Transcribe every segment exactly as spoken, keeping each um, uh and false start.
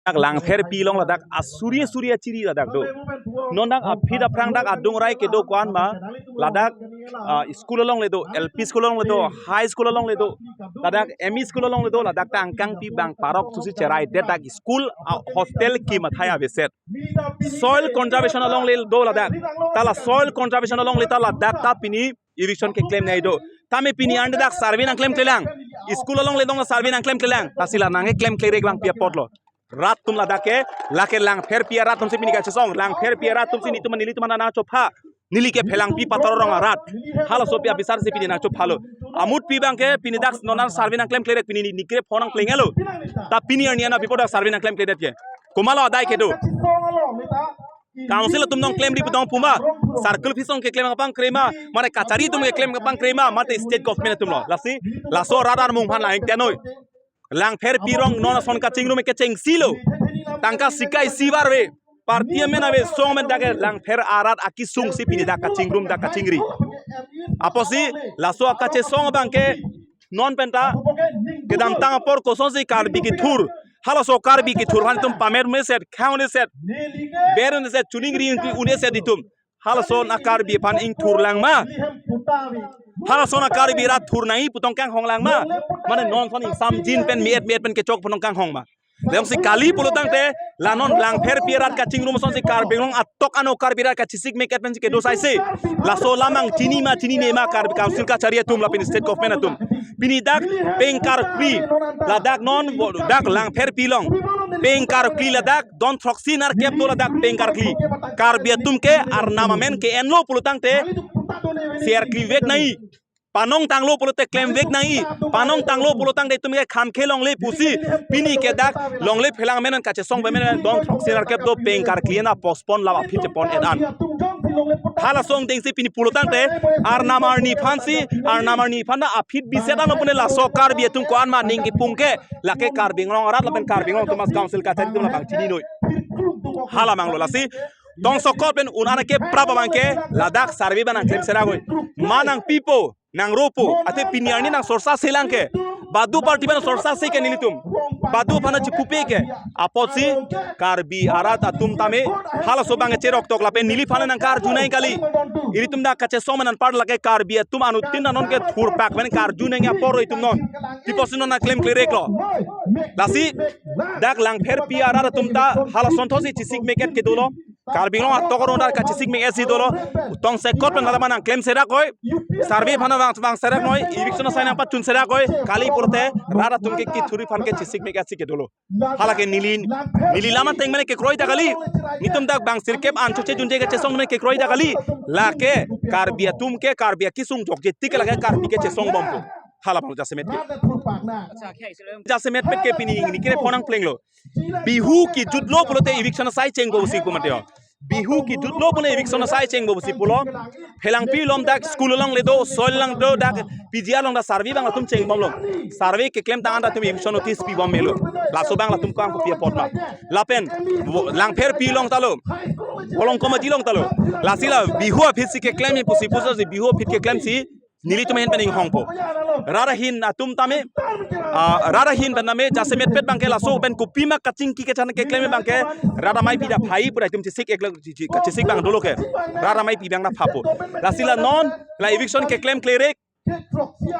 Dak Langpherpi along ladak asuri asuri achiri ladak do. Non dak aphi aphrang dak adung rai kedo ko-an ma, ladak ah, school along le do, L P school along le do, high school along le do, ladak M E school along le do, ladak ta angkangpi bang parok susi cherai det dak school, ah, hostel kim athai aveset. Soil conservation along le do ladak. Ta la soil conservation along le ta ladak ta pini eviction keklemnei do. Tame pini arni dak survey nangklemklelang. School along le dong survey nangklemklelang. Lasi la nangkeklemklerek abang pi apotlo. Rat atum ladak ke, lake Langpherpi arat atum si pini kachesong, Langpherpi arat atum si nelitum nelitum nangchopha. Neli ke Phelangpi Pator arong arat. Halaso pi abisar si pini nangchophalo. Amutpi abang ke pini dak non survey nangklemklerek pini ni nikre phone nangklenglo. Ta pini arni an abipo dak survey nangklemkledet ke. Komatlo adai kedo. Council atum nangklemri pu dong pu ma. Circle office along keklem abang kre ma. Mane kachari atum keklem abang kre ma. Mate state government atumlo. Lasi, laso rat armung aphan la ingtennoi. Langpherpi arong non ason kachingrum ke chengsilo. Tangka sika isi bar ave. Party amen ave, song amen dak ke Langpher arat akesung si pini dak kachingrum dak kachingri. Apotsi laso akachesong abang ke non penta kedamtang apor kosonsi Karbi kethur. Halaso Karbi kethur aphan itum pamer meset, khang meset, ber meset, chuningri un-eset itum. Halason a-Karbi aphan ingthurlang ma. Halason a-Karbi rat thurnangji pu tong kanghonglang ma. Mane non ason ingsamjin pen me-et me-et pen kechok pu tong kanghong ma. Jongsi kali pulo tangte, la non Langpherpi arat kachingrum asonsi Karbi Anglong atok ano Karbi rat kachesik me-et pensi kedo saise. Laso lamang chini ma chinine ma Karbi Council kachari atum lapen state government atum. Pini dak peng karkli, ladak non dak Langpherpi along. Peng karkli ladak don throksi nerkep do ladak peng karkli. Karbi atum ke arnam amen ke-enlo pulo tangte, si arkli vek nangji. Panong tanglo pulote klem vek nangji. Panong tanglo pulo tangte itum ke kham ke longle pusi. Pini ke dak longle phelang amen kachesong amen don throksi nerkep do peng karkli na postpone la aphi chepon-et an. Halaso angdeng si pini pulo tangte arnam arni aphansi, arnam arni aphan na aphi biset an pune laso Karbi atum ko-an ma ning kipung ke lake Karbi Anglong arat lapen Karbi Anglong Autonomous Council kachari atum labang chininoi. Hala manglo lasi tongsokot pen un-an ke prap abang ke ladak survey abang nangklem serakoi. Ma nangpipo, nangropo, ate pini arni nangsorsa selang ke. Badu party abang sorsa se ke nelitum. Badu aphan chipupe ke. Apotsi Karbi arat atum tame halaso abang cherok tok lapen neliphan nangkarju nangji kali. Ilitum dak kachesong amen anpar lake Karbi atum anuttin anon ke thurpak pen karju nangji apor itum non. Pi apotsi non nangklemklereklo. Lasi dak Langpherpi arat atum ta halason thotsi chesik me-et ke dolo. Karbi Anglong atok arong dak kachesik me-et si dolo. Tongsekot pen hala abang nangklem serakoi. Survey aphan vang vang seraknoi. Eviction asai nangpachun serakoi. Kali pulote rat atum ke kethuri aphan ke chesik me-et si ke dolo. Halake neli, neli lam ateng mane kekroi ta kali. Nelitum dak bang sirkep an chokche junje kachesong mane kekroi ta kali. Lake Karbi atum ke Karbi akesung jokje tik lake Karbi kechesong bompo. Hala abang jasemet ke. Jasemet pet ke pini nikre phone nangplenglo. Bihu kejutlo pulote eviction asai chengpo pusi pu mate ho. Bihu kejutlo pule eviction asai chengpo pusi pulo. Phelangpi along dak school along le do, soil along do dak P G R along dak survey abang latum chengbomlo. Survey keklem tang an latum eviction notice pibom melo. Laso abang latum ko-an kopi apot ma. Lapen Langpherpi along talo. Bolong Komati along talo. Lasi la Bihu aphi si keklem pusi pusi Bihu aphi keklem si nelitum ahin pen inghongpo. Rat ahin atum tame, ah, rat ahin pen tame jasemet pet abang ke laso pen kopima kachingki kechan keklem abang ke rat ameipi dak phai pura itum chesik ek lak chi-, chi-, kachesik abang dolo ke. Rat ameipi abang dak phapo. Lasi la non la eviction keklemklerek,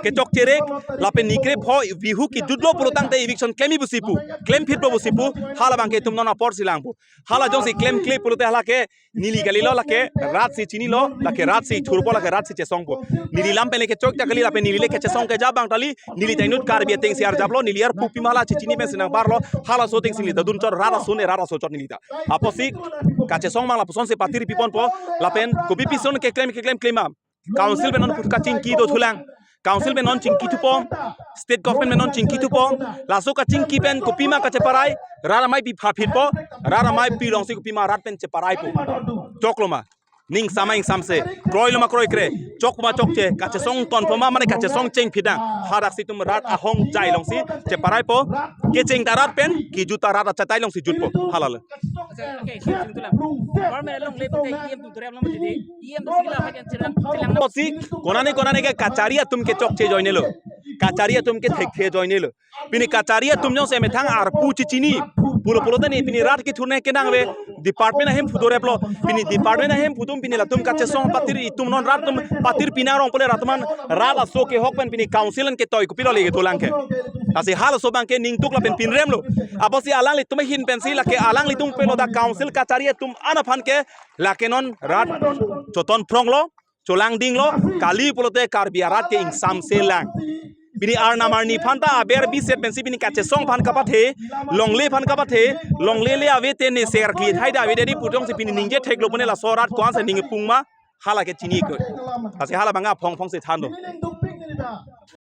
kechokcherek, lapen nikre pho Bihu kejutlo pulo tangte eviction klemji pusi pu, klemphitpo pusi pu, hala abang ke itum non apor si langpo. Hala jongsi klemkle pulote halake neli kalilo lake rat si chinilo, lake rat si thurpo, lake rat si chesongpo. Neli lam pen le kechok ta kali, lapen neli le kechesong keja abang ta kali, neli ta inut Karbi ateng si arjaplo, neli arpu pima hala chichini pensi nangbarlo, halaso ateng si neli ta dunchot rat ason e rat aso chot neli ta. Apotsi kachesong abang lapusonsi patir piponpo, lapen kopi pison keklem keklem klem ma. Council pen non kachingki dothulang. Council pen non chingkithupo. State government pen non chingkithupo. Laso kachingki pen kopima kacheparai. Rat ameipi phaphitpo. Rat ameipi alongsi kopima rat pen cheparaipo. Choklo ma. Ning sama ingsamse. Kroilo ma kroikre. Chok ma chokche. Kachesong tonpo ma mane kachesong chengphit nang. Hadak si itum rat ahongjai alongsi cheparaipo. Kecheng ta rat pen, kejut ta rat achatai alongsi jutpo. Halalo. Acha, okay, sir, sir, tulang. Former along le pute E M tu duriam long mati de. E M tu sila hakan chelang, chelang. Apotsi, konane konane ke kachari atum ke chokche ajoinelo. Kachari atum ke thekthe ajoinelo. Pini kachari atum jongsi methang arpu chichini. Pulo pulote ne pini rat kethurne kenangve department ahemphu doreplo. Pini department ahemphu atum pini latum kachesong patir, itum non rat atum patir pinarong pule rat atum an rat aso kehok pen pini council an ketoi kopilo leke dolang ke. Lasi halaso abang ke ningduk lapen pinremlo. Apotsi alanglitum ahin pensi lake alanglitum pelo dak council kachari atum an aphan ke lake non rat choton phronglo, cholangdinglo, kali pulote Karbi arat ke ingsamse lang. Pini arnam arni aphan ta aber biset pensi pini kachesong aphan kapathe, longle aphan kapathe, longle le ave te ne ser kli thai da ave dedi pu tongsi pini ningje theklo pune laso rat ko-ansi ning pung ma, hala ke chini ko. Lasi hala abang aphong phong si than do.